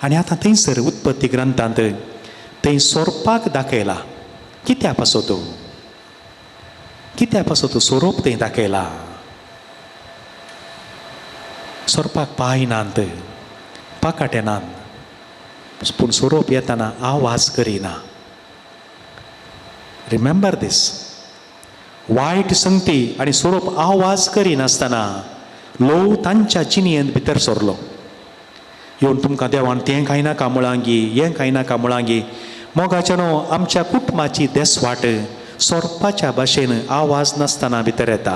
आनी आतां थंयसर उत्पत्ती ग्रंथांत थंय सोरपाक दाखयला. कित्या पासत? कित्या पासत सोरोप थंय दाखयला? सोरपाक पांय नात, पाकाटे नात, पूण सोरोप येताना आवाज करिना. रिमेंबर दीस. वायट संगती आनी सोरोप आवाज करिनासतना लोव तांच्या जिणयेंत भितर सरलो. येवन तुमकां देवान तें कांय नाका मुळांगी, हें कांय नाका मुळांगी. मोगाच्यानो, आमच्या कुटुंबाची देसवाट सोरपाच्या भाशेन आवाज नासतना भितर येता.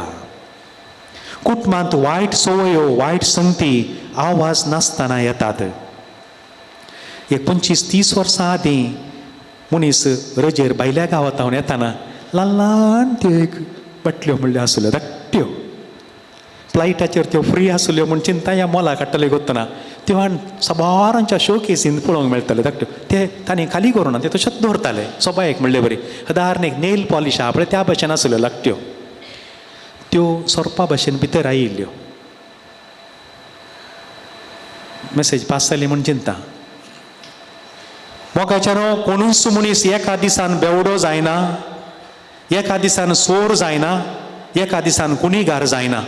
कुटुंबांत वायट संवयो, वायट संगती आवाज नासतना येतात. एक 25-30 वर्सां आदीं मनीस रजेर भायल्या गांवांत येताना ल्हान ल्हान त्यो एक बाटल्यो म्हणल्यो आसल्यो धाकट्यो. फ्लायटाचेर त्यो फ्री आसल्यो म्हूण चिंता ह्या मोला काडटले गोतना त्यो हाड साबारांच्या शोकेसीन पळोवंक मेळटाल्यो धाकट्यो. ते तांणी खाली करूना, ते तशेंच दवरताले सोबायक म्हणले बरी. उदाहरण एक नेल पॉलिश आहा पळय त्या भशेन आसल्यो धाकट्यो. त्यो सोरपा भशेन भितर आयिल्ल्यो. मेसेज पास जाली म्हूण चिंता. मोगाच्यानो, कोणूच मनीस एका दिसान बेवडो जायना, एका दिसान सोर जायना, एका दिसान गुनेगार जायना.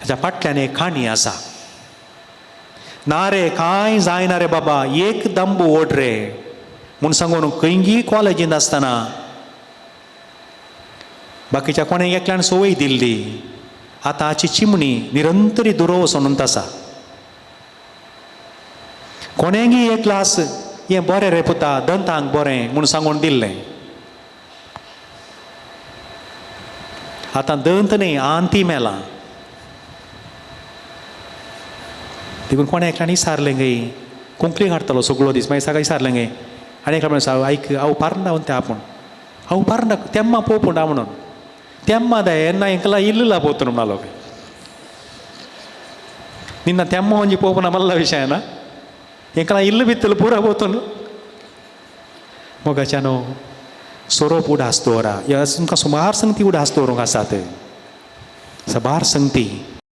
हाच्या फाटल्यान एक काणी आसा. ना रे कांय जायना रे बाबा, एक दंबू ओड रे म्हूण सांगून खंयगी कॉलेजींत आसतना बाकीच्या कोणें एकल्यान संवय दिल्ली. आतां हाची चिमणी निरंतरी दुरो वचून आसा. कोणेंगी एक ग्लास हें बरें रे पुता, दंतांक बरें म्हूण सांगून दिल्लें. आतां दंत न्ही आंती मेला. देखून कोणें एकल्यान विचारलें गे, कोंकणी काडटलो सगळो दीस, मागीर सगळें विचारलें गे. आनी एकल्या म्हणलें, आयक हांव पारना म्हणटा आपूण, हांव पारना तेम्मा पोवपूं म्हणून. तेम्मा दाय येन्ना एकला इल्लला पोवतलो म्हणालो. निन्ना तेम्मा म्हणजे पोवपना मल्ला विशय ना, एकला इल्ल भितरलो पुरा पोवतलो. मोगाच्यानो, सोरोप उडास दवरा. ह्या तुमकां सुमार संगती उडास दवरूंक आसात, साबार संगती.